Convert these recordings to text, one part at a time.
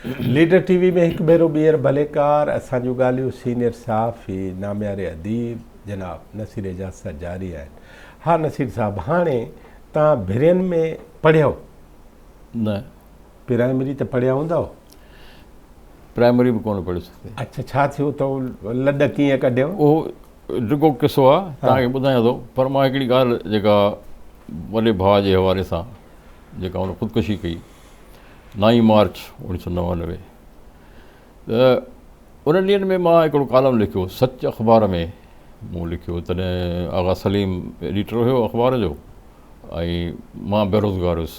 Leader ٽي V ۾ هڪ ڀيرو ٻيهر ڀليڪار، اسان جون ڳالهيون سينيئر صحافي، نامياري اديب جناب نصير اعجاز سان جاري آهن. ها نصير صاحب هاڻي توهان ڀرين ۾ پڙهيو؟ نه. پرائمري ته پڙهيا هوندؤ؟ پرائمري به ڪونه پڙهيس. اڇا ڇا ٿيو تو لڏ ڪيئن ڪڍيو؟ اهو ڊگهو قصو آهي توهان کي ٻڌايان ٿو پر مان هڪڙي ڳالهه جيڪا وڏي ڀاء جي حوالي سان جيڪا هن خودڪشي ڪئي نائين مارچ اوڻيهه سو 99 ته انهن ڏينهن ۾ مان هڪڙو ڪالم لکيو سچ اخبار ۾ مون لکيو تڏهن آغا سليم ايڊيٽر هيو اخبار جو ۽ مان بيروزگار هيس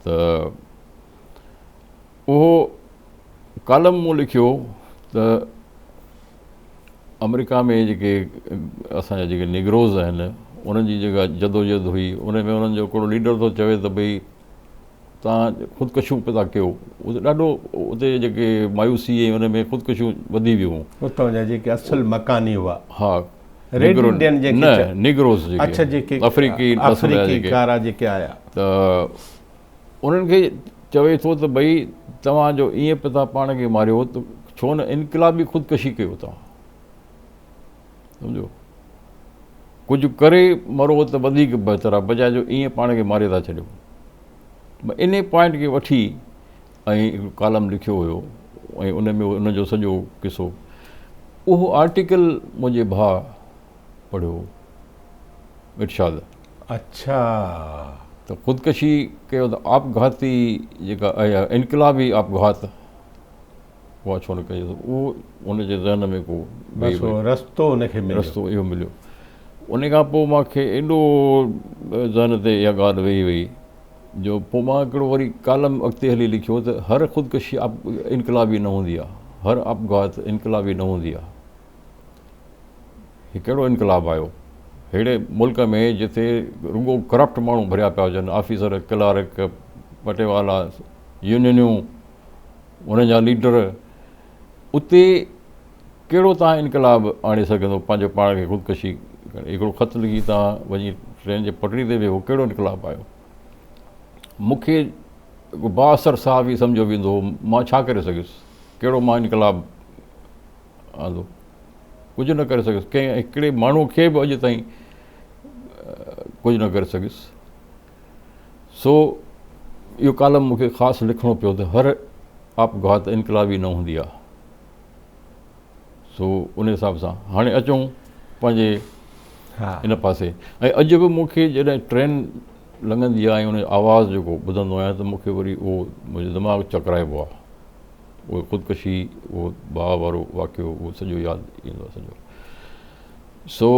ته اهو ڪالم مون لکيو ته آمريڪا ۾ جيڪي اسان جا جيڪي نيگروز آهن انهن جي جيڪا جدوجهد هئي ان ۾ انهن جو هڪڙو ليڊر ٿو چوي ته ڀئي تان خودڪشيون پيا ٿا ڪيو اتي ڏاڍو اتي جيڪي مايوسي ۽ ان ۾ خودڪشيون وڌي ويون اتان جا جيڪي اصل مڪاني هئا ها ريڊ انڊين جيڪي نه نيگروز جيڪي اڇا جيڪي افريقي افريقي ڪارا جيڪي آيا ته انهن کي چوي ٿو ته ڀئي توهان جو ائين پيا ٿا پاڻ کي ماريو ته ڇو نه انقلابي خودڪشي ڪيو توهان سمجهو ڪجهه ڪري مرو ته وڌيڪ بهتر آهي بجاء جو ائين پاڻ کي ماري ٿا ڇڏيو ان پوائنٽ کي وٺي ۽ هڪ ڪالم لکيو هيو ۽ ان ۾ ان جو سڄو قصو اهو آرٽيڪل منهنجي ڀاء پڙهيو ارشاد. اڇا. ته خودڪشي ڪيو ته آپگهاتي جيڪا آهي انقلابي آپگهات اها ڇو نه ڪجي ته اهو ان جي ذهن ۾ ڪو بس اهو رستو ان کي مليو. رستو اهو مليو. ان کان پوء مان کي ايڏو ذهن تي اها ڳالهه ويهي وئي جو پوء مان هڪڙو وري ڪالم اڳتي هلي لکيو ته هر خودڪشي انقلابي نه هوندي آهي، هر آپگهات انقلابي نه هوندي آهي. هي ڪهڙو انقلاب آيو ههڙي ملڪ ۾ جتي رڳو ڪرپٽ ماڻهو ڀريا پيا هجن، آفيسر، ڪلارڪ، پٽيوالا، يونينيون، انهن جا ليڊر، اتي ڪهڙو توهان انقلاب آڻي سگهندو پنهنجو پاڻ کي خودڪشي ڪري هڪڙو خط لکي توهان وڃي ٽرين جي پٽڙي تي ويهو ڪهڙو انقلاب آيو؟ مون کي بااثر صحافي سمجهيو ويندو هو مان ڇا ڪري سگهيس ڪهڙو مان انقلاب آندو ڪجهه نه ڪري سگهيس ڪنهن هڪڙي ماڻهو کي به اڄ تائين ڪجهه نه ڪري سگهيس سو اهو ڪالم مون کي خاص لکڻو پيو ته هر آپگهات انقلابي نه هوندي آهي سو ان حساب سان هاڻي اچون پنهنجي ان پاسي ۽ اڄ به مون کي جڏهن ٽرين لنگهندي آهي ۽ ان جو آواز جيڪو ٻڌندو آهيان ته مون کي وري اهو منهنجو دماغ چڪرائبو آهي اهو خودڪشي اهو ڀاء وارو واقعو اهو سڄو ياد ايندو آهي سڄو سو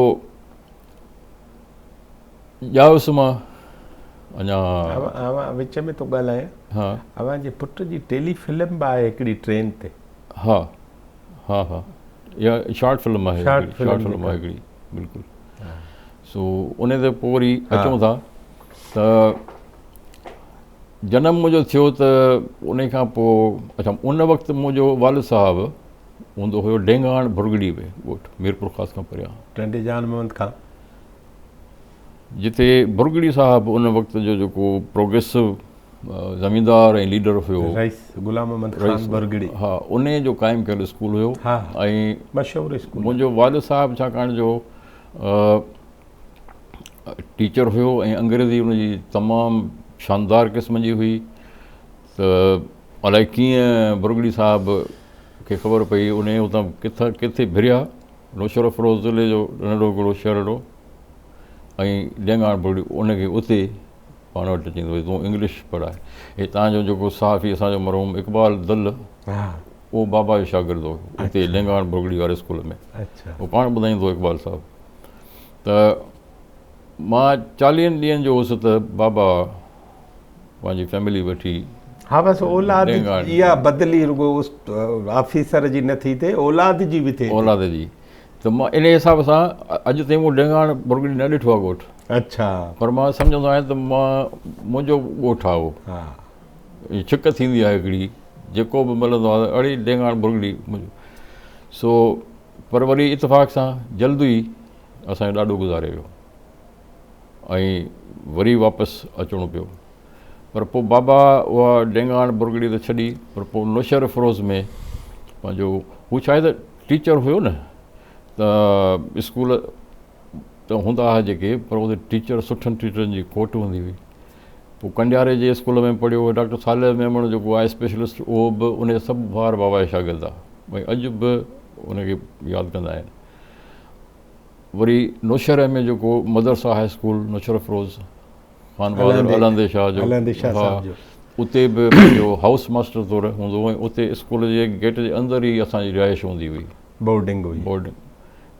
ڄايس مان اڃا اوهان وچ ۾ ٿو ڳالهايان ها اوهان جي پٽ جي ٽيلي فلم به آهي هڪڙي ٽرين تي ها ها ها اها شارٽ فلم آهي شارٽ فلم آهي هڪڙي بلڪل سو ان تي پوء وري اچون ٿا ته جنم منهنجو ٿيو ته ان کان پوء اڇا ان وقت منهنجو والد صاحب هوندو هيو ڊينگاڻ ڀرڳڙي ۾ ڳوٺ ميرپور خاص کان پريان ٽنڊي جان محمد کان جتي ڀرڳڙي صاحب ان وقت جو جيڪو پروگريسو زميندار ۽ ليڊر هيو رئيس غلام محمد خان ڀرڳڙي ها ان جو قائم ڪيل اسڪول هيو ۽ مشهور اسڪول منهنجو والد صاحب ڇاڪاڻ جو ٽيچر هيو ۽ انگريزي ان جي تمام شاندار قسم جي هئي ته الائي ڪيئن برگڙي صاحب کي خبر پئي ان اتان ڪٿان ڪٿي ڀريا نوشهروفروز ضلعي جو ننڍو هڪڙو شهرڙو ۽ ڊينگاڻ برگڙي ان کي اتي پاڻ وٽ چيندو هو تون انگلش پڙهاء هي تان جو جيڪو صحافي اسان جو مرحوم اقبال دل اهو بابا جو شاگرد هو اتي ڊينگاڻ برگڙي واري اسڪول ۾ اهو پاڻ ٻڌائيندو هو اقبال صاحب ته مان چاليهن ڏينهن جو هوس ته بابا پنهنجي فيملي وٺي ها بس اولاد اها بدلي رڳو آفيسر جي نه ٿي ٿئي اولاد جي به ٿئي اولاد جي ته مان ان حساب سان اڄ تائين مون ڊينگاڻ برگڙي نه ڏٺو آهي ڳوٺ اڇا پر مان سمجهندو آهيان ته مان منهنجو ڳوٺ آهي اهو ڇڪ ٿيندي آهي هڪڙي جيڪو به ملندو آهي اڙي ڊينگاڻ برگڙي منهنجو سو پر وري اتفاق سان جلد ئي اسان جو ڏاڏو گذاري ويو ۽ وري واپس اچڻو پيو. پر پوء بابا اها ڊينگاڻ برگڙي ته ڇڏي پر پوء نوشهروفيروز ۾ پنهنجو هو ڇا آهي ته ٽيچر هيو نه ته اسڪول ته هوندا هئا جيڪي پر اتي ٽيچر سٺن ٽيچرن جي کوٽ هوندي هئي. پوء ڪنڊياري جي اسڪول ۾ پڙهيو. ڊاڪٽر صالح ميمڻ جيڪو آهي اسپيشلسٽ اهو به ان جا سڀ ڀائر بابا جا شاگرد هئا ۽ اڄ به ان کي ياد ڪندا آهن. وري نوشهري ۾ جيڪو مدرسه هاء اسڪول نوشهروفيروز خان بهادر الهندي شاهه جو ها اتي به پنهنجو هائوس ماسٽر طور هوندو هو ۽ اتي اسڪول جي گيٽ جي اندر ئي اسان جي رهائش هوندي هئي. بورڊنگ هئي. بورڊنگ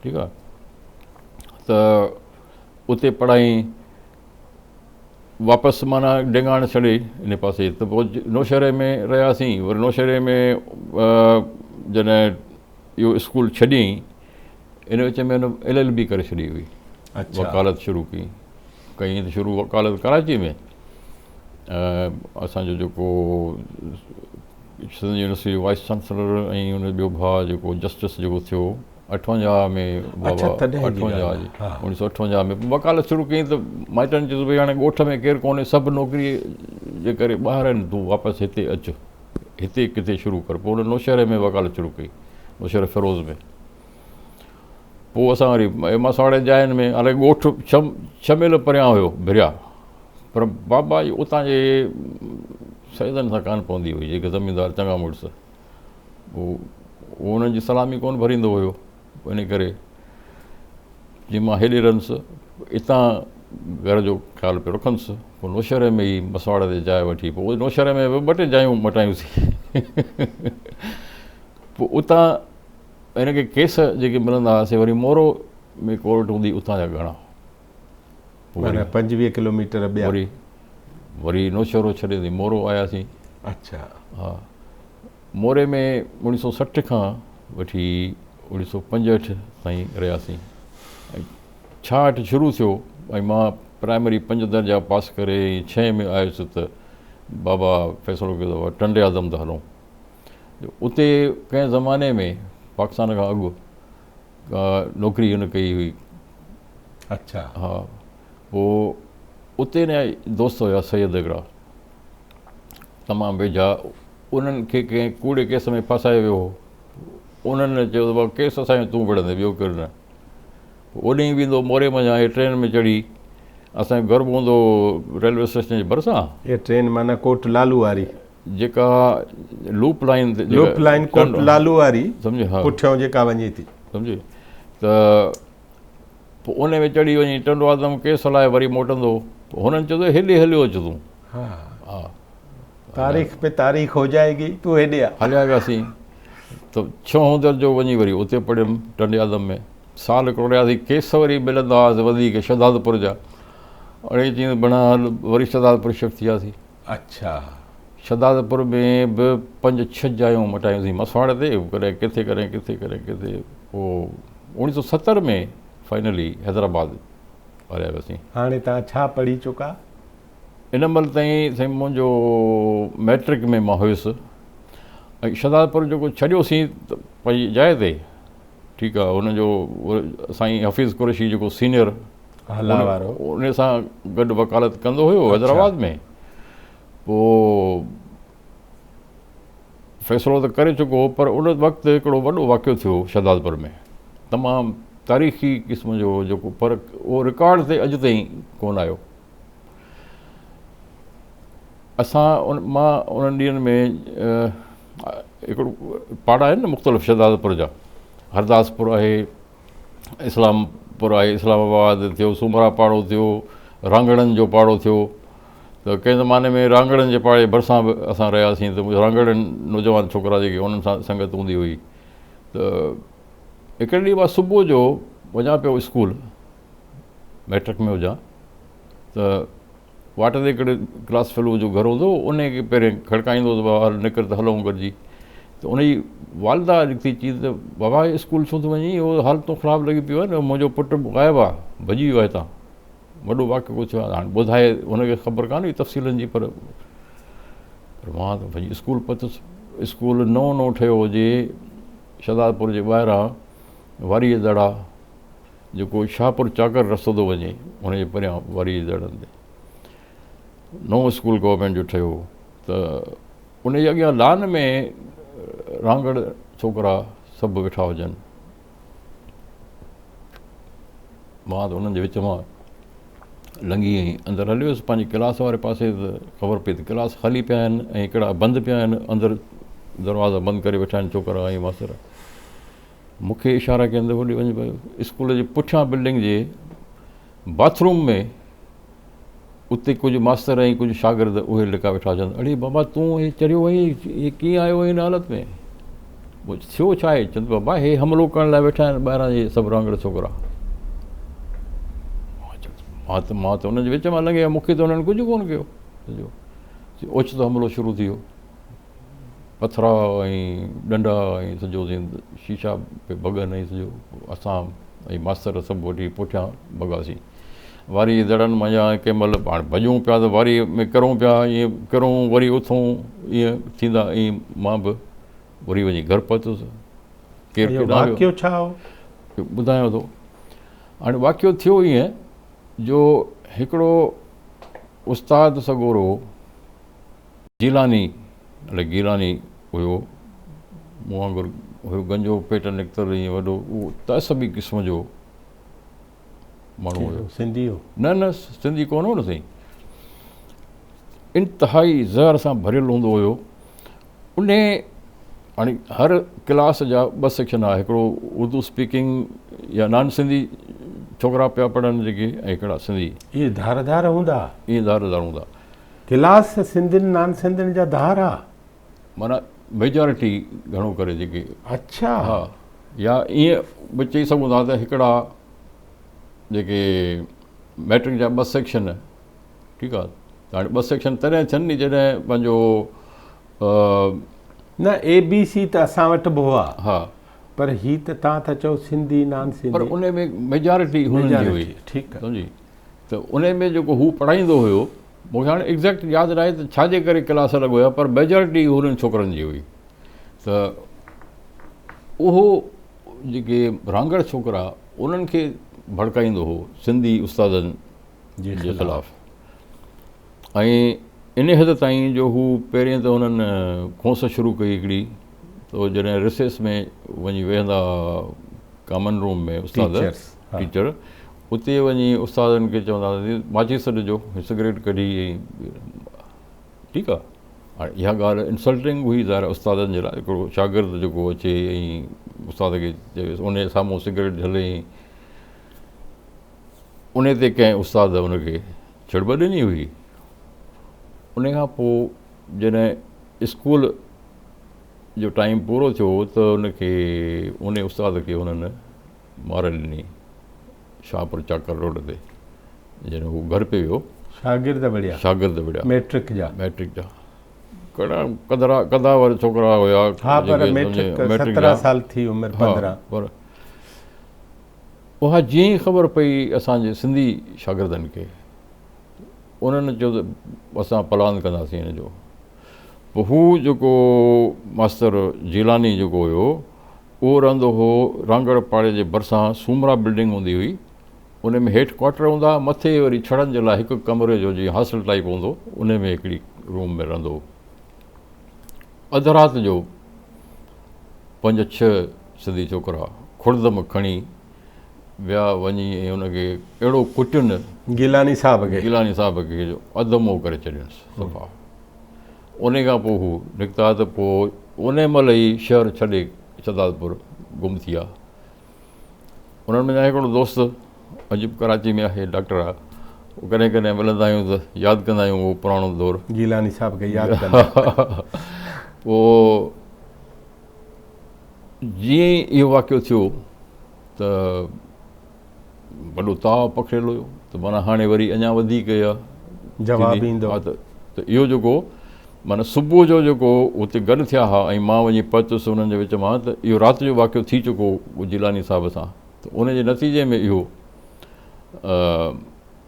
ٺيڪ آهي ته اتي پڙهائين واپس معنيٰ ڊينگاڻ ڇڏي ان پاسي ته پوء نوشهري ۾ رهياسين وري نوشهري ۾ جڏهن اهو اسڪول ڇڏيائين ان وچ ۾ هن ايل ايل بي ڪري ڇڏي هئي وڪالت شروع ڪئي ڪئي ته شروع وڪالت ڪراچي ۾ اسانجو جيڪو سنڌ يونيورسٽي جو وائس چانسلر ۽ ان جو ٻيو ڀاء جيڪو جسٽس جيڪو ٿيو اٺونجاهه ۾ بابا اٺونجاهه جي اڻويهه سو اٺونجاهه ۾ وڪالت شروع ڪئي ته مائٽن چيس ڀئي هاڻي ڳوٺ ۾ ڪير ڪونهي سڀ نوڪري جي ڪري ٻاهر آهن تون واپس هتي اچ هتي ڪٿي شروع ڪر پوء هن نوشهري ۾ وڪالت شروع ڪئي نوشهري فيروز ۾ پوء اسان وري مسواڙي جاين ۾ حالانڪه ڳوٺ ڇهه ميل پريان هيو ڀريا پر بابا جي اتان جي سيدن سان ڪانه پوندي هئي جيڪي زميندار چڱا مڙس هو انهن جي سلامي ڪونه ڀريندو هيو ان ڪري جي مان هيڏي رهندس اتان گهر جو خيال پيو رکندس پوء نوشهري ۾ ئي مسواڙ تي جاء وٺي پوء نوشهري ۾ به ٻه ٽي جايون مٽايونسين پوء اتان هن کي ڪيس جيڪي ملندا هئا سي وري مورو ۾ ڪورٽ هوندي اتان جا گهڻا معنيٰ 25 ڪلوميٽر ٻيا وري وري نوشهرو ڇڏيندي مورو آياسين اڇا ها موري ۾ 1960 کان وٺي 1965 تائين رهياسين ۽ 66 شروع ٿيو ۽ مان پرائمري پنج درجا پاس ڪري ڇهين ۾ آيس ته بابا فيصلو ڪيو ته ٽنڊي آدم ته هلون جو اتي ڪنهن زماني ۾ پاڪستان کان اڳ ڪا نوڪري هن ڪئي هئي. اڇا. ها پوء اتي نه دوست هيا سيد هڪڙا تمام ويجها انهن کي ڪنهن ڪوڙي ڪيس ۾ ڦاسايو ويو هو انهن چيو ته بابا ڪيس اسان جو تون وڙهندين ٻيو ڪير نه اوڏي ئي ويندو موري منجهان هي ٽرين ۾ چڙهي اسان جو گهر به هوندو هو ريلوي اسٽيشن جي ڀرسان. هي ٽرين معنيٰ ڪوٽ لالو واري. جيڪا لوپ لائين تي لوپ لائين ڪوٽ لالو واري سمجهي ها پٺيان جيڪا وڃي ٿي. سمجهي ته پوء ان ۾ چڙهي وڃي ٽنڊو آدم ڪيس هلائي وري موٽندو هو. پوء هنن چيو ته هيڏي هليو اچ تون. ها ها تاريخ پي تاريخ هو جائيگي تون هيڏي آ. هليا وياسين ته ڇهون درجو وڃي وري اتي پڙهيم ٽنڊي آدم ۾. سال هڪڙو رهياسين ڪيس وري ملندا هئا وڌيڪ شهدادپور جا. اڙي چيائين ته بڻا هل وري شهدادپور شفٽ ٿي وياسين. اڇا. شهدادپور ۾ به پنج ڇهه جايون مٽايونسين مسواڙ تي ڪڏهن ڪٿي ڪڏهن ڪٿي ڪڏهن ڪٿي پوء 1970 ۾ فائنلي حيدرآباد هليا وياسين. هاڻي توهان ڇا پڙهي چڪا؟ ان مهل تائين سائين منهنجو مئٽرڪ ۾ مان هيس ۽ شهدادپور جيڪو ڇڏيوسين ته پنهنجي جاء تي ٺيڪ آ ان جو سائين حفيظ قريشي جيڪو سينئر هالا وارو ان سان گڏ وڪالت ڪندو هيو حيدرآباد ۾ پوء فيصلو ته ڪري چڪو هو پر ان وقت هڪڙو وڏو واقعو ٿيو شهدادپور ۾ تمام تاريخي قسم جو جيڪو پر اهو رڪارڊ تي اڄ تائين ڪونه آيو اسان ان مان انهن ڏينهن ۾ هڪڙو پاڙا آهن نه مختلف شهدادپور جا هرداسپور آهي اسلام پور آهي اسلام آباد ٿيو سومرا پاڙو ٿيو رانگڙن جو پاڙو ٿيو ته ڪنهن زماني ۾ رانگڙن جي پاڙي ڀرسان به اسان رهياسين ته رانگڙن نوجوان ڇوڪرا جيڪي انهن سان سنگت هوندي هئي ته هڪڙي ڏينهن مان صبح جو وڃان پيو اسڪول ميٽرڪ ۾ هجان ته واٽ تي هڪڙي ڪلاس فيلو جو گهر هوندو هو انهي کي پهرين کڙڪائيندو هو ته بابا هل نڪر ته هلون گڏجي ته ان جي والده نڪتي چي ته بابا اسڪول ڇو ٿو وڃين اهو حالتون خراب لڳي پيون آهن منهنجو پٽ غائب آهي ڀڄي ويو آهي هتان وڏو واقعو ڪو ٿيو آهي هاڻي ٻڌائي هن کي خبر ڪانه هئي تفصيلن جي پر مان ته ڀڄي اسڪول پهتس اسڪول نئون نئون ٺهيو هجي شهدادپور جي ٻاهران واريء دڙا جيڪو شاهپور چاڪر رستو ٿو وڃي ان جي پريان واري جي دڙن تي نئون اسڪول گورنمينٽ جو ٺهيو ته ان جي اڳيان لان ۾ رانگڙ ڇوڪرا سڀ ويٺا هجن. مان ته انهن جي وچ مان لنگهي ۽ اندر هليو ويس پنهنجي ڪلاس واري پاسي ته خبر پئي ته ڪلاس خالي پيا آهن ۽ هڪڙا بند پيا آهن اندر دروازا بند ڪري ويٺا آهن ڇوڪرا ۽ ماستر مون کي اشارا ڪين ته هوڏي وڃ اسڪول جي پٺيان بلڊنگ جي باٿ روم ۾ اتي ڪجهه ماستر ۽ ڪجهه شاگرد اهي لڪا ويٺا هجن، اڙي بابا تون هي چريو آهين، هي ڪيئن آيو آهين هن حالت ۾؟ ٿيو ڇا آهي؟ چون بابا هي حملو ڪرڻ لاء ويٺا آهن ٻاهران جي سڀ رانگڙ ڇوڪرا. مان ته مان ته انهن جي وچ مان لنگهي آيو، مون کي ته انهن ڪجهه ڪونه ڪيو. سمجهو اوچتو حملو شروع ٿي ويو. پٿرا ۽ ڏنڊا ۽ سڄو شيشا پئي ڀڳن ۽ سڄو اسان ۽ ماستر سڀ وٺي پٺيان ڀڳاسين. واري جي دڙن منجهان ڪنهن مهل پاڻ ڀڄون پيا ته واري ۾ ڪرون پيا ائين ڪرون وري اٿون ائين ٿيندا ائين مان به وري وڃي گهر پهتس. ڪير اهو ڪيڏانهن ويو واقعو ڇا هو؟ ٻڌايان ٿو. هاڻي واقعو ٿيو ائين جو هڪڙو استاد سڳورو جيلاني الائي گيلاني هيو، مون وانگر هيو، گنجو پيٽ نڪتل ائين وڏو، اهو تعصبي قسم جو ماڻهو هيو. سنڌي هو؟ نه نه سنڌي ڪونه هو نه سائين، انتهائي زهر سان ڀريل هوندو هيو. انهي هاڻي هر ڪلاس جا ٻه سيڪشن هئا، هڪڙو اردو اسپيڪنگ يا نان سنڌي ڇوڪرا پيا پڙهن جيڪي ۽ هڪڙا سنڌي. اهي ڌار ڌار هوندا؟ اهي ڌار ڌار هوندا. ڪلاس سنڌين نان سنڌين جا ڌار ها. معنيٰ ميجارٽي گهڻو ڪري جيڪي. اڇا. ها يا ائين به چئي سگهون ٿا ته هڪڙا جيڪي ميٽرڪ جا ٻه سيڪشن ٺيڪ آ ته هاڻي ٻه سيڪشن تڏهن ٿين ني جڏهن پنهنجو نه اي بي سي ته اسان وٽ به هئا. ها. پر هي ته توهان ٿا چئو سنڌي نان سنڌي. پر ان ۾ ميجارٽي هنن جي هئي. ٺيڪ آ. سمجهي ته ان ۾ جيڪو هو پڙهائيندو هيو مون کي هاڻي ايگزيڪٽ ياد ناهي ته ڇا جي ڪري ڪلاس الڳ هيا پر ميجارٽي هنن ڇوڪرن جي هئي ته اهو جيڪي رانگڙ ڇوڪرا انهن کي ڀڙڪائيندو هو سنڌي استادن جي خلاف ۽ ان حد تائين جو هو پهرين ته هنن کونس شروع ڪئي هڪڙي ته جڏهن رسيس ۾ وڃي ويهندا ڪامن روم ۾ استاد ٽيچر اتي وڃي استادن کي چوندا هئاسين ماچيس ڏجو سگريٽ ڪڍي ۽ ٺيڪ آ هاڻي اها ڳالهه انسلٽنگ هئي ظاهر آهي استادن جي لاء هڪڙو شاگرد جيڪو اچي ۽ استاد کي چويس ان جي سامهون سگريٽ جهلي ۽ ان تي ڪنهن استاد ان کي ڇڙٻ ڏني هئي ان کان پوء جڏهن اسڪول جو ٽائيم پورو ٿيو ته ان کي ان استاد کي انهن مار ڏني شاهپور چاڪر روڊ تي جڏهن هو گهر پئي ويو. شاگرد وڙهيا. شاگرد وڙهيا. ميٽرڪ جا. ميٽرڪ جا. ڪهڙا قدرا قداور ڇوڪرا هيا. ها پر ميٽرڪ 17 سال ٿي عمر 15. پر اها جيئن ئي خبر پئي اسان جي سنڌي شاگردن کي انهن چيو ته اسان پلان ڪنداسين هن جو. پوء هو جيڪو ماستر جيلاني جيڪو هيو اهو رهندو هو رانگڙ پاڙي جي ڀرسان سومرا بلڊنگ هوندي هئي ان ۾ هيٺ ڪوارٽر هوندا هئا مٿي وري ڇڙن جي لاء هڪ ڪمري جو جيئن هاسٽل ٽائيپ هوندو ان ۾ هڪڙي روم ۾ رهندو هو اڌ رات جو پنج ڇهه سنڌي ڇوڪرا کڙدم کڻي ويا وڃي ۽ ان کي اهڙو ڪٽين گيلاني صاحب کي گيلاني صاحب کي جو اڌ مئو ڪري ڇڏينس صفا انهيء کان پوء هو نڪتا ته پوء انهيء مهل ئي شهر ڇڏي شهدادپور گم ٿي ويا. انهن منجهان هڪڙو دوست اڄ به ڪراچي ۾ آهي، ڊاڪٽر آهي. ڪڏهن ڪڏهن ملندا آهيون ته ياد ڪندا آهيون اهو پراڻو دور. گيلاني صاحب کي ياد ڪندا. پوء جيئن ئي اهو واقعو ٿيو ته وڏو تاء پکڙيل هيو ته معنيٰ هاڻي وري اڃا وڌيڪ اها جواب ايندو. ها ته اهو جيڪو معنيٰ صبح جو جيڪو اتي گڏ ٿيا ها ۽ مان وڃي پهتس انهن جي وچ مان ته اهو رات جو واقعو ٿي چڪو هو جيلاني صاحب سان ته ان جي نتيجي ۾ اهو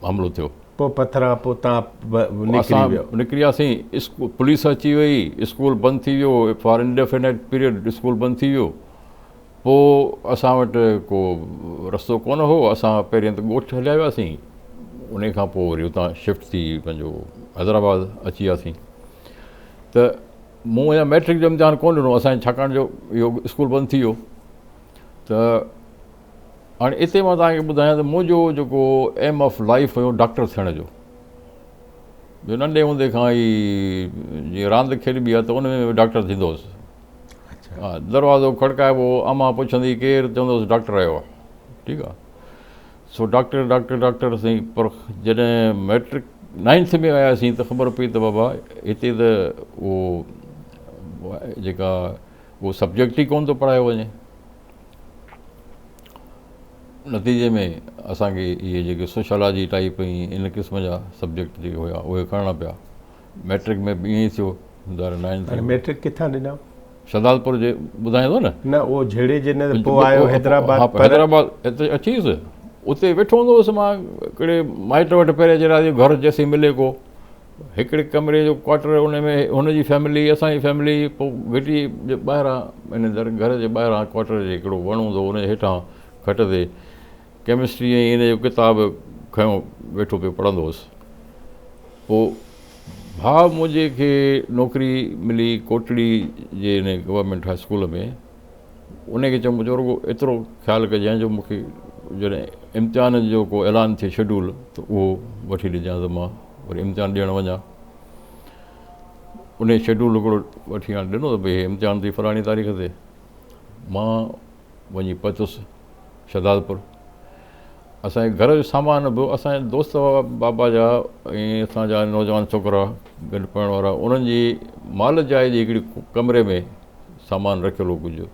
حملو ٿيو. پوء پٿرا پوء تان نڪري ويو. اسان نڪري وياسين پوليس اچي وئي اسڪول بند ٿي ويو فار انڊيفينيٽ پيريڊ اسڪول بند ٿي ويو. پوء اسان وٽ ڪو رستو ڪونه هو، اسان پهرين ته ڳوٺ هليا وياسين، ان کان پوء وري اتان شفٽ ٿي پنهنجو حيدرآباد اچي وياسين ته مون اڃا ميٽرڪ جو امتحان ڪونه ڏنو اسان ڇاڪاڻ جو اهو اسڪول بند ٿي ويو ته هاڻي اتي مان توهان کي ٻڌايان ته منهنجو جيڪو M of life have doctor ٿيڻ جو جو ننڍي هوندي کان ئي جيئن راند کيڏبي آهي ته ان ۾ به ڊاڪٽر ٿيندو هوس ها دروازو کڙڪائبو امان پڇندي ڪير چوندو هوس ڊاڪٽر آيو آهي ٺيڪ آهي سو ڊاڪٽر ڊاڪٽر ڊاڪٽر سائين پر جڏهن ميٽرڪ نائنٿ ۾ آياسين ته خبر پئي ته بابا هتي ته اهو جيڪا اهو سبجيڪٽ ئي ڪونه ٿو پڙهايو وڃي نتيجي ۾ اسانکي اهي جيڪي سوشالاجي ٽائپ ۽ ان قسم جا سبجيڪٽ جيڪي هيا اهي کڻڻا پيا ميٽرڪ ۾ به ائين ئي ٿيو هاڻي ميٽرڪ ڪٿان ڏنائون؟ شهدادپور جي ٻڌايان ٿو نه. نه اهو جهيڙي جي نه پوء آيو حيدرآباد پر. حيدرآباد هتي اچي ويس اتي ويٺو هوندو هوس مان هڪڙي مائٽ وٽ پهرين جي رات جو گهر جيسين ملي ڪو هڪڙي ڪمري جو ڪوارٽر ان ۾ هن جي فيملي اسان جي فيملي پوء گهٽي جي ٻاهران ان در گهر جي ٻاهران ڪوارٽر جي هڪڙو وڻ هوندو هو ان جي هيٺان کٽ تي ڪيمسٽري ۽ ان جو ڪتاب کنيو ويٺو پيو پڙهندو هوس پوء ڀاء منهنجي کي نوڪري ملي ڪوٽڙي جي ان گورنمينٽ هاء اسڪول ۾ ان کي چيم جو رڳو ايترو خيال ڪجانء جو مونکي جڏهن امتحان جو ڪو اعلان ٿئي شيڊول ته اهو وٺي ڏجان ته مان وري امتحان ڏيڻ وڃان ان شيڊول هڪڙو وٺي هاڻي ڏنو ته ڀئي هي امتحان اٿئي فلاڻي تاريخ تي مان وڃي پهتس شهدادپور اسان جي گهر جو سامان به اسان جا دوست بابا جا ۽ اسان جا نوجوان ڇوڪرا گڏ پڙهڻ وارا انهن جي مال جاء جي هڪڙي ڪمري ۾ سامان رکيل هو ڪجهه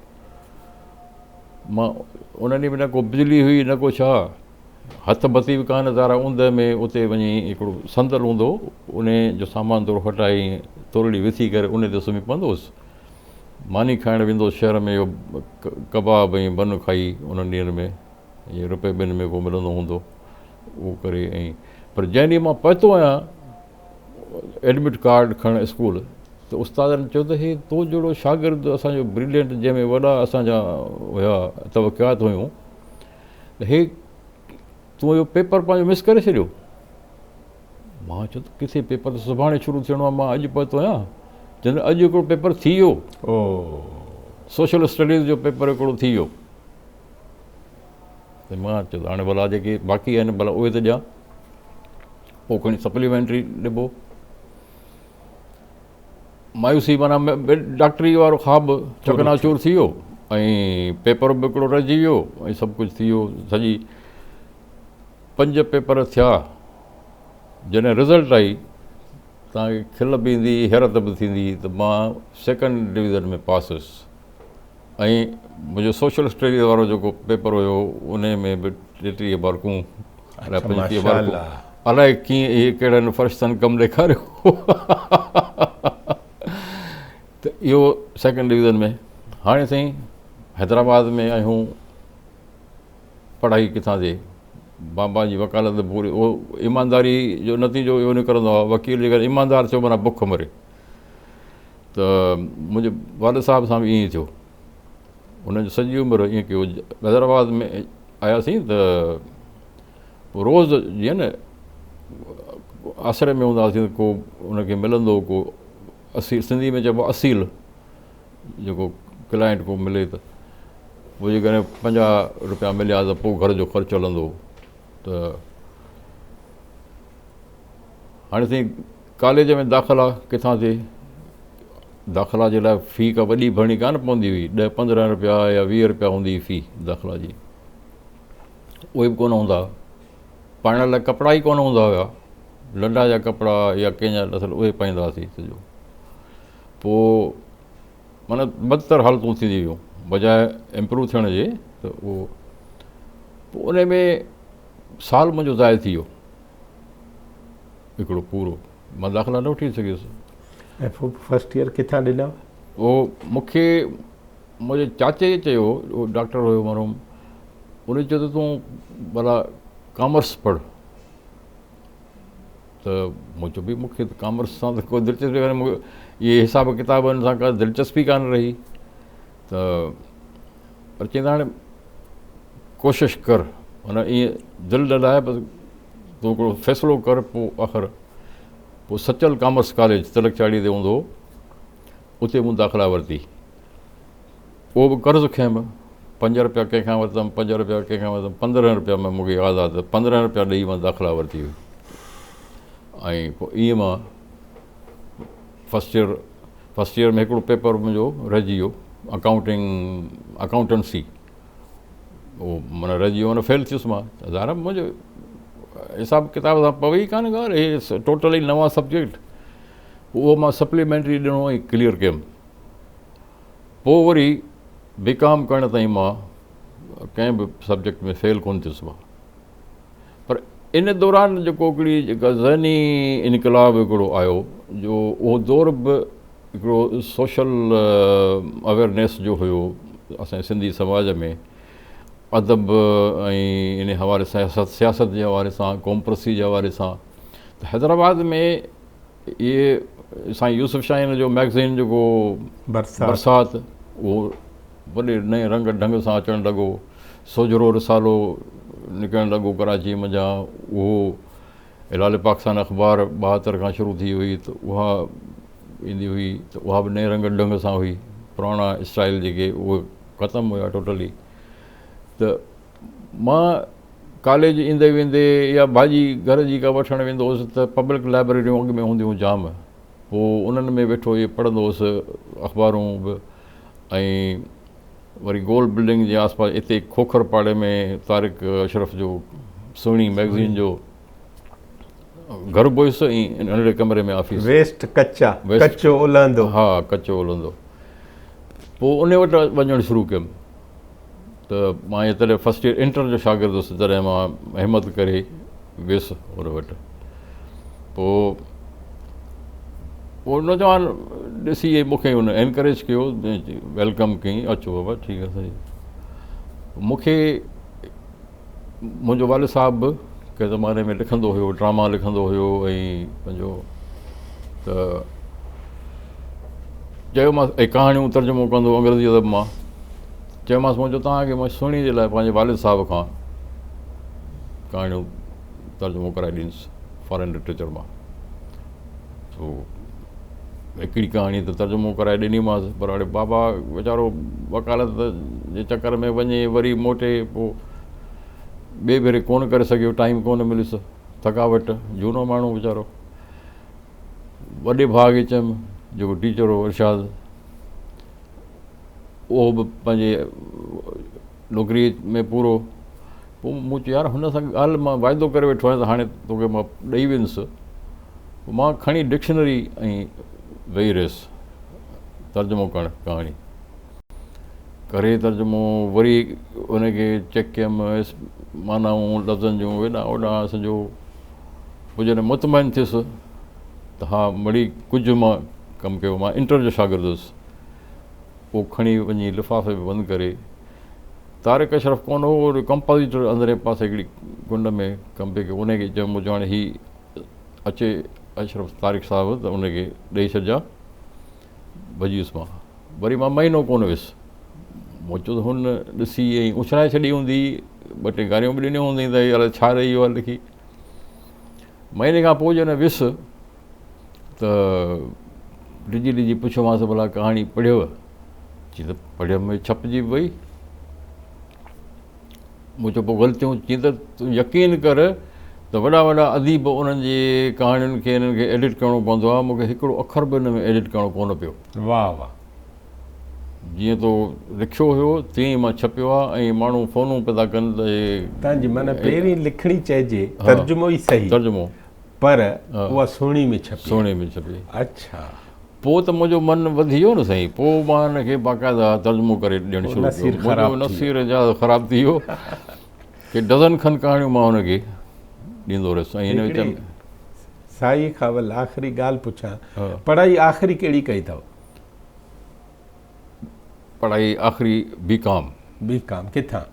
مان ان ڏينهن ۾ نه ڪو بجلي هئي نه ڪو ڇا هٿ بتي به ڪانه تارا اوندهه ۾ اتي وڃي هڪڙو صندل هوندو هو ان جو سامان ٿورو هٽائي ٿورڙي وٿي ڪري ان تي سمهي پوندو هوس ماني کائڻ ويندو هوس شهر ۾ اهو ڪباب ۽ بن کائي انهن ڏينهن ۾ ائين رپئي ٻن ۾ ڪو ملندو هوندو اهو ڪري ۽ پر جنهن ڏينهن مان پهتو آهيان ايڊمٽ ڪارڊ کڻڻ اسڪول ته استادن چيو ته هي تو جهڙو شاگرد اسانجو برلينٽ جنهن ۾ وڏا اسانجا هيا توقعات هيون ته هي تون اهو پيپر پنهنجو مس ڪري ڇڏيو مان چيو ته ڪٿي پيپر ته سڀاڻي شروع ٿيڻو آهي مان اڄ پهتو آهيان چون اڄ هڪڙو پيپر ٿي ويو سوشل اسٽڊيز جو پيپر هڪڙو ٿي ويو ته مان چيو ته هاڻي ڀلا جيڪي باقي آهن ڀلا اهي ته ڏيان پوء کڻي سپليمينٽري ڏبو مايوسي معنيٰ ڊاڪٽري وارو خواب چڪناچور ٿي ويو ۽ پيپر به هڪڙو رهجي ويو ۽ سڀ ڪجهه ٿي ويو سڄي پنج پيپر ٿيا جڏهن رزلٽ آئي تان کل به ايندي حيرت به ٿيندي ته مان سيڪنڊ ڊويزن ۾ پاس هيس ۽ منهنجو سوشل اسٽڊيز وارو جيڪو پيپر هيو ان ۾ به 33 مارڪون الائي 35 مارڪون الائي ڪيئن اهي ڪهڙن فرشتن ڪم ڏيکاريو ته اهو سيڪنڊ ڊويزن ۾ هاڻي سائين حيدرآباد ۾ آهيون پڙهائي ڪٿان ٿئي بابا جي وڪالت پوري اهو ايمانداري جو نتيجو اهو نڪرندو آهي وڪيل جيڪڏهن ايماندار ٿيو معنيٰ بک مري ته منهنجي والد صاحب سان به ائين ئي ٿيو هن جو سڄي عمر ائين ڪيو حيدرآباد ۾ آياسين ته روز جيئن نه آسري ۾ هوندا هئاسين ڪو ان کي ملندو ڪو اصيل سنڌي ۾ چئبو اصيل جيڪو ڪلائنٽ ڪو ملي ته پوء جيڪڏهن 50 روپيا مليا ته پوء گهر جو خرچ هلندو ته هاڻي سائين ڪاليج ۾ داخلا ڪٿان ٿئي؟ داخلا جي لاء في ڪا وڏي ڀرڻي ڪانه پوندي هئي، ڏهه 15 روپيا يا 20 روپيا هوندي هئي في داخلا جي، اهي به ڪونه هوندا هئا. پائڻ لاء ڪپڙا ئي ڪونه هوندا هيا، لنڊا جا ڪپڙا يا ڪنهن جا ڏسل اهي پائيندا هئاسين سڄو. پوء معنيٰ بدتر حالتون ٿينديون ويون بجاء امپروو ٿيڻ جي ته اهو پوء ان ۾ سال منهنجو ضايع ٿي ويو. هڪڙو پورو مان داخلا نه وٺي سگهيس. ۽ فرسٽ ايئر ڪٿان ڏنو؟ اهو مون کي منهنجي چاچي چيو، اهو ڊاڪٽر هيو مرحوم، ان چيو ته تون ڀلا ڪامرس پڙهه. ته مون چيو ڀئي مون کي ته ڪامرس سان ته ڪو دلچسپي ڪانهي، مون کي اهي حساب ڪتابن سان ڪا دلچسپي ڪانه رهي. ته پر چئي ته هاڻي ڪوشش ڪر، معنيٰ ائين دل نه لاهي بس تون هڪڙو فيصلو ڪر پوء آخر پوء سچل ڪامرس ڪاليج تلڪ چاڙهي تي هوندو هو اتي مون داخلا ورتي. اهو به قرض کنيم، پنج رپيا ڪنهن کان ورتم، پنج رپيا ڪنهن کان ورتم، 15 رپيا ۾ مون کي ياد آهي ته 15 رپيا ڏيئي مان داخلا ورتي هئي ۽ پوء ائين مان فرسٽ ايئر فرسٽ ايئر ۾ هڪڙو پيپر منهنجو رهجي ويو اڪائونٽنگ اڪائونٽنسي اهو معنيٰ رهجي ويو معنيٰ فيل ٿيس مان ظاهر آهي منهنجو حساب ڪتاب سان پوي ئي ڪانه ڳالهه هي ٽوٽلي نوان سبجيڪٽ اهو مان سپليمينٽري ڏنو ۽ ڪليئر ڪيم پوء وري بي ڪام ڪرڻ تائين مان ڪنهن به سبجيڪٽ ۾ فيل ڪونه ٿيس مان پر ان دوران جيڪو هڪڙي جيڪا ذهني انقلاب هڪڙو آيو جو اهو دور به هڪڙو سوشل اويئرنيس جو هيو اسان جي سنڌي سماج ۾ ادب ۽ ان حوالي سان سياست جي حوالي سان قومپرستي جي حوالي سان ته حيدرآباد ۾ اهي سائين يوسف شاهين جو مئگزين جيڪو برسات اهو وڏي نئين رنگ ڍنگ سان اچڻ لڳو سوجهرو رسالو نڪرڻ لڳو ڪراچي منجهان اهو هلال پاڪستان اخبار 72 کان شروع ٿي هئي ته اها ايندي هئي ته اها به نئين رنگ ڍنگ سان هئي پراڻا اسٽائل جيڪي اهي ختم هيا ٽوٽلي ته مان ڪاليج ايندي ويندي يا ڀاڄي گهر جي ڪا وٺڻ ويندو هوس ته پبلڪ لائبريريون اڳ ۾ هونديون هيون جام پوء انهن ۾ ويٺو اهي پڙهندو هوس اخبارون به ۽ وري گول بلڊنگ جي آس پاس اتي کوکر پاڙي ۾ طارق اشرف جو سهڻي مئگزين جو گهر به هيس ۽ ننڍڙي ڪمري ۾ آفيس. ويسٽ ڪچا، ڪچو الهندو. ها ڪچو الهندو. پوء انهي وٽ وڃڻ شروع ڪيم. ته مان جڏهن فرسٽ ايئر انٽر جو شاگرد هوس تڏهن مان همت ڪري ويس ان وٽ پوء اهو نوجوان ڏسي مون کي هن انڪريج ڪيو welcome ڪيائين اچو بابا ٺيڪ آهي سائين مون کي منهنجو والد صاحب به ڪنهن زماني ۾ لکندو هيو ڊراما لکندو هيو ۽ پنهنجو ته چيومانس ۽ ڪهاڻيون ترجمو ڪندو هو انگريزي ادب مان چيومانس منهنجو توهان کي مان سهڻي جي لاء پنهنجي والد صاحب کان ڪهاڻيون ترجمو ڪرائي ڏيندس فارين لٽريچر مان سو هڪڙي ڪهاڻي ته ترجمو ڪرائي ڏنيمانس پر اڙي بابا ويچارو وڪالت جي چڪر ۾ وڃي وري موٽي پوء ٻئي ڀيري ڪونه ڪري سگهيو ٽائيم ڪونه مليس ٿڪاوٽ جهونو ماڻهو ويچارو وڏي ڀاء کي چيم جيڪو ٽيچر هو ارشاد اهو به پنهنجي نوڪري ۾ پورو پوء مون چيو يار هن سان ڳالهه مان واعدو ڪري ويٺو آهيان ته هاڻي توکي مان ڏئي ويندس پوء مان کڻي ڊڪشنري ۽ ويهي رهيس ترجمو ڪرڻ ڪهاڻي ڪري ترجمو وري ان کي چيڪ ڪيم معنائون لفظن جون هيڏانهن هوڏانهن سڄو پوء جڏهن مطمئن ٿيس ته ها مڙئي ڪجهه مان ڪم ڪيو مان انٽر جو شاگرد هيس اهو کڻي وڃي لفافي ۾ بند ڪري طارق اشرف ڪونه هو وري ڪمپازيٽر اندرين پاسي هڪڙي ڪنڊ ۾ ڪم پئي ڪيو ان کي چيم مون چيو هاڻي هي اچي اشرف طارق صاحب ته ان کي ڏئي ڇڏجان ڀڄي ويس مان وري مان مهينو ڪونه ويس مون چيو ته هن ڏسي ۽ اڇلائي ڇڏي هوندي ٻه ٽي گاريون به ڏنيون هوندي ته الائي ڇا رهي ويو آهي لکي مهيني کان پوء جڏهن ويس ته ڊڄي ڊڄي پڇيومانس ڀلا ڪهاڻي پڙهيو؟ چي ته پڙهيم ڇپجي به وئي. مون چيو پوء غلطيون؟ چي ته تون يقين ڪر ته وڏا وڏا اديب انهن جي ڪهاڻين کي انهن کي ايڊٽ ڪرڻو پوندو آهي مون کي هڪڙو اکر به ان ۾ ايڊٽ ڪرڻو ڪونه پيو. واهه واهه. جيئن تو لکيو هيو تيئن ئي مان ڇپيو آهي ۽ ماڻهو فونون پيا ٿا ڪن ته هي. تنهن جي معنيٰ پهرين لکڻي چئجي ترجمو ئي صحيح. ترجمو. پر اها سهڻي ۾ ڇپي. سهڻي ۾ ڇپي. اڇا. پوء ته منهنجو من وڌي ويو نه سائين. پوء مان ان کي باقاعده ترجمو ڪري ڏيڻ شروع ڪيو. منهنجو نصير اعجاز خراب ٿي ويو. ڪي ڊزن کن ڪهاڻيون مان هن کي ڏيندو رهيس ۽ هن وچ ۾. سائين کان ول آخري ڳالهه پڇان. پڙهائي آخري ڪهڙي ڪئي اٿو؟ پڙهائي آخري بي ڪام. بي ڪام ڪٿان؟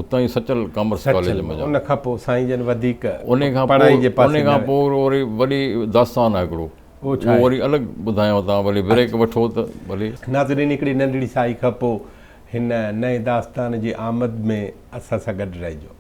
اتان ئي سچل ڪامرس ڪاليج مان. ان کان پوء سائين جن وڌيڪ پڙهائي جي پاسي ان کان پوء وري وڏي داستان آهي هڪڙو اهو وري الڳ ٻڌايان تان ڀلي بريڪ وٺو ته ڀلي. ناظرين هڪڙي ننڍڙي ساهي کان پوء هن نئين داستان جي آمد ۾ اسان سان گڏ رهجو.